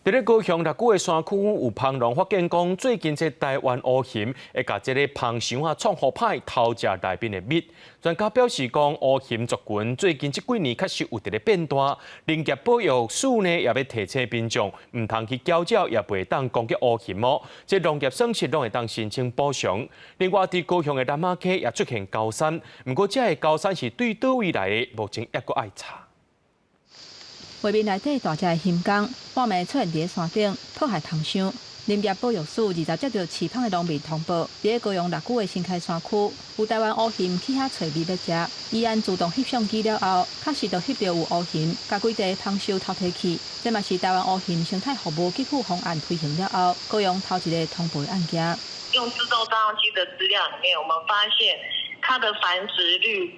佇咧高雄六龜的山區有蜂農發現講，最近這台灣烏熊會共這个蜂箱仔創予歹，偷食內面的蜜。專家表示講，烏熊族群最近這幾年確實有佇咧變大，林業保育署呢也欲提醒民眾，毋通去攪擾，也袂當攻擊烏熊哦。這農業損失攏會當申請補償。另外，佇高雄的南仔溪也出現高山，毋過這个高山是對佗位來的，目前猶閣愛查。畫面內底大隻的熊公，半暝出現佇咧山頂，破壞蜂箱。林業保育署20接著飼蜂的農民通報，佇咧高雄六龜的新開山區，有台灣烏熊去遐揣蜜欲食。伊按自動翕相機了後，確實就翕著有烏熊，共幾塊蜂箱偷提去。這嘛是台灣烏熊生態服務給付方案推行了後，高雄頭一个通報的案件。用自動照相機的資料裡面，我們發現它的繁殖率，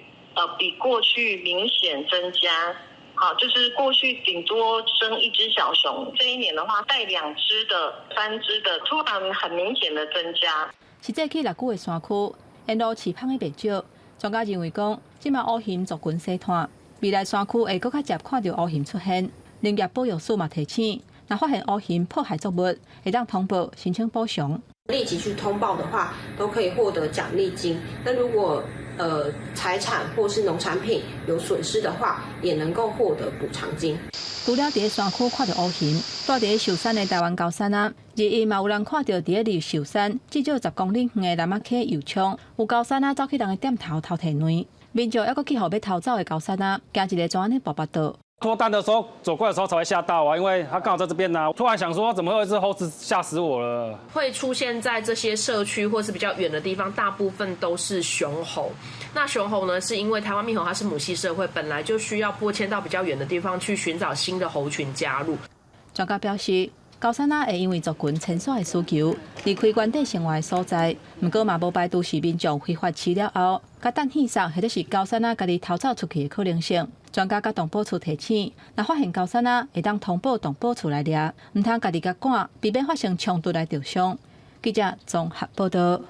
比過去明顯增加。好，就是過去頂多生一隻小熊，這一年的話帶兩隻的、三隻的，突然很明顯的增加。實際去六龜的山區，沿路飼蜂的袂少。專家認為講，這馬烏熊族群細散，未來山區會閣較捷看著烏熊出現。林業保育署嘛提醒，若發現烏熊破壞作物，會當通報申請補償。立即去通報的話，都可以獲得獎勵金。那如果財產或是農產品有損失的話，也能夠獲得補償金。除了佇咧山區看著烏熊，蹛佇咧壽山的台灣高山仔，21嘛有人看著佇咧離壽山至少10公里遠的南仔溪油涌，有高山仔走去人的店頭偷提卵，民眾猶閣去予欲偷走的高山仔，驚一个怎按呢跋跋倒。脫單的時候走過來的時候才會嚇到啊，因為他剛好在這邊呢。突然想說，怎麼會有一隻猴子，嚇死我了。會出現在這些社區或是比較遠的地方，大部分都是雄猴。那雄猴呢，是因為台灣獼猴它是母系社會，本來就需要播遷到比較遠的地方去尋找新的猴群加入。專家表示，高山仔會因為族群遷徙的需求，離開原底生活的所在，毋過嘛無排除是民眾非法飼了後，共彈戲殺，或者是高山仔家己偷走出去的可能性。專家佮動保處提醒，若發現高山仔，會當通報動保處來掠，毋通家己共趕，避免發生衝突來著傷。記者綜合報導。